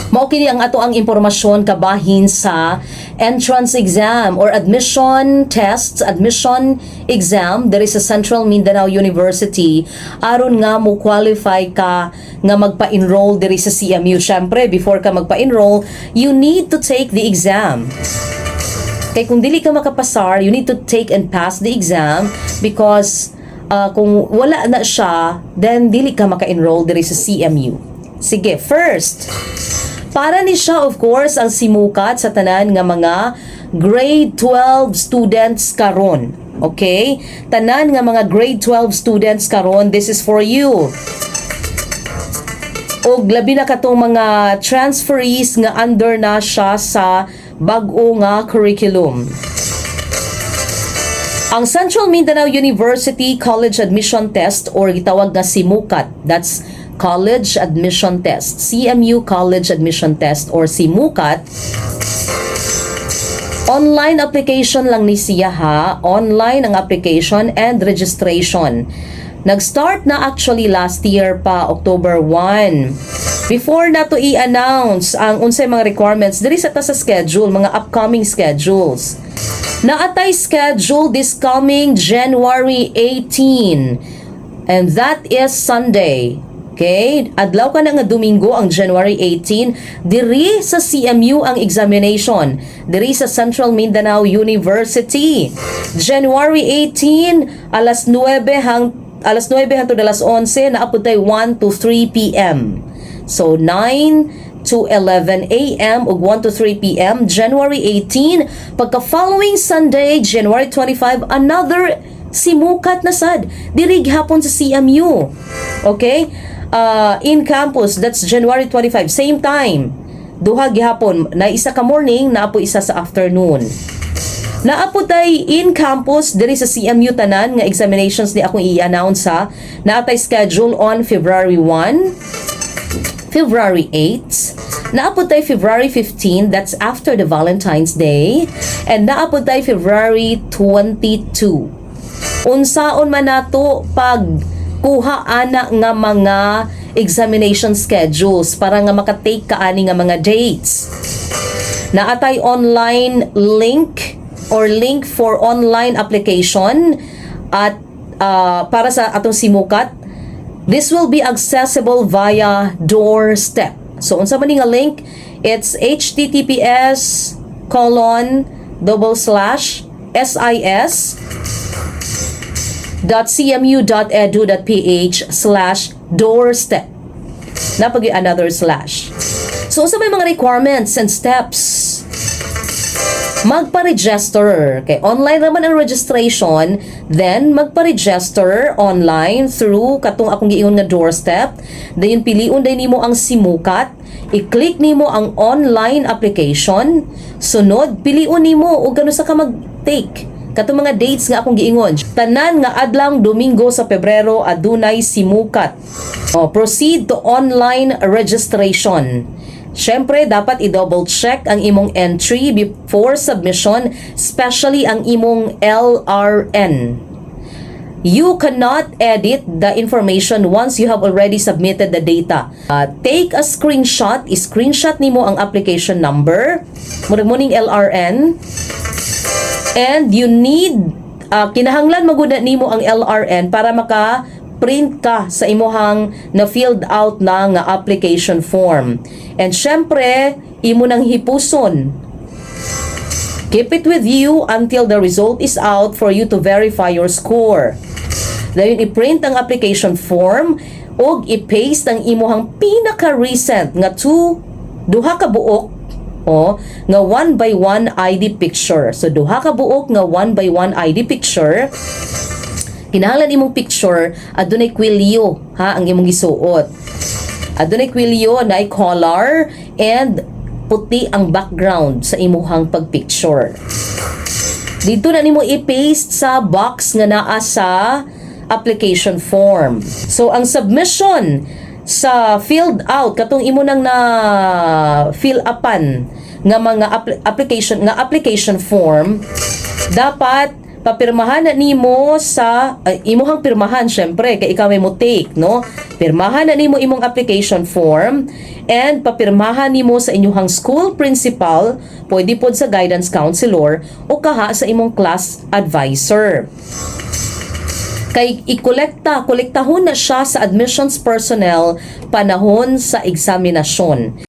Mao kini ang ato ang impormasyon kabahin sa entrance exam or admission tests, admission exam diri sa Central Mindanao University aron nga mo qualify ka nga magpa-enroll diri sa CMU. Syempre, before ka magpa-enroll, you need to take the exam. Kay kung dili ka makapasar, you need to take and pass the exam because kung wala na siya, then dili ka maka-enroll diri sa CMU. Sige, first, para ni siya, of course, ang SIMUCAT sa tanan nga mga grade 12 students karon. Okay? Tanan nga mga grade 12 students karon, this is for you. Og labi na katong mga transferees nga under na siya sa bag-o nga curriculum. Ang Central Mindanao University College Admission Test or gitawag nga SIMUCAT, that's College Admission Test, CMU College Admission Test or SIMUCAT. Online application lang ni siya ha. Online ang application and registration. Nag-start na actually last year pa, October 1. Before na to i-announce ang unsay mga requirements, diri sa ta sa schedule, mga upcoming schedules. Naa tay schedule this coming January 18. And that is Sunday. Okay? Adlaw ka na nga Domingo, ang January 18, diri sa CMU ang examination. Diri sa Central Mindanao University. January 18, alas 9 hang alas 9 hangtod alas 11, naa pud tay 1 to 3 p.m. So 9 to 11 a.m. ug 1 to 3 p.m. January 18. Pagka following Sunday, January 25, another SIMUCAT na sad diri gihapon sa CMU. Okay? In campus, that's January 25, same time. Duha gihapon, na isa ka morning, naa po isa sa afternoon. Naa po tay in campus diri sa CMU tanan nga examinations ni akong i-announce ha. Naa tay schedule on February 1, February 8, naa po tay February 15, that's after the Valentine's Day, and naa po tay February 22. Unsaon man nato pag kuha ana nga mga examination schedules para nga makatake ka ani nga mga dates? Naa tay online link or link for online application at para sa atong SIMUCAT. This will be accessible via doorstep. So unsa man ni nga link? It's https://sis.cmu.edu.ph/doorstep. Naa pa another slash. So unsa may mga requirements and steps? Magpa-register. Okay, online naman ang registration, then magpa-register online through katong akong giingon nga doorstep. Dayon piliun day nimo ang SIMUCAT, i-click nimo ang online application. Sunod, piliun nimo og kanus-a ka mag-take katong mga dates nga akong giingon. Tanan nga adlawng Domingo sa Pebrero adunay SIMUCAT. O, proceed to online registration. Siyempre, dapat i-double check ang imong entry before submission, especially ang imong LRN. You cannot edit the information once you have already submitted the data. Take a screenshot, i-screenshot nimo ang application number, murag mo ning LRN, and you need, kinahanglan magud na nimo ang LRN para maka print ka sa imuhang na filled out na nga application form. And syempre, imo nang hipuson. Keep it with you until the result is out for you to verify your score. Dayon i-print ang application form ug i-paste ang imuhang pinaka-recent nga two duha ka buok o nga 1 by 1 ID picture. So duha ka buok nga 1 by 1 ID picture. Kinahanglan imong picture adunay kwilyo ha ang imong gisuot. Adunay kwilyo, naay collar and puti ang background sa imuhang pagpicture. Dito na nimo i-paste sa box nga naa sa application form. So ang submission sa filled out katong imo nang na fill upan nga mga application nga application form dapat Papirmahan na nimo sa imuhang pirmahan, syempre, kay ikaw may mo take, no? Pirmahan na nimo imong application form and papirmahan nimo sa inyuhang school principal, pwede pod sa guidance counselor o kaha sa imong class advisor, kay ikolekta, kolektahon na siya sa admissions personnel panahon sa eksaminasyon.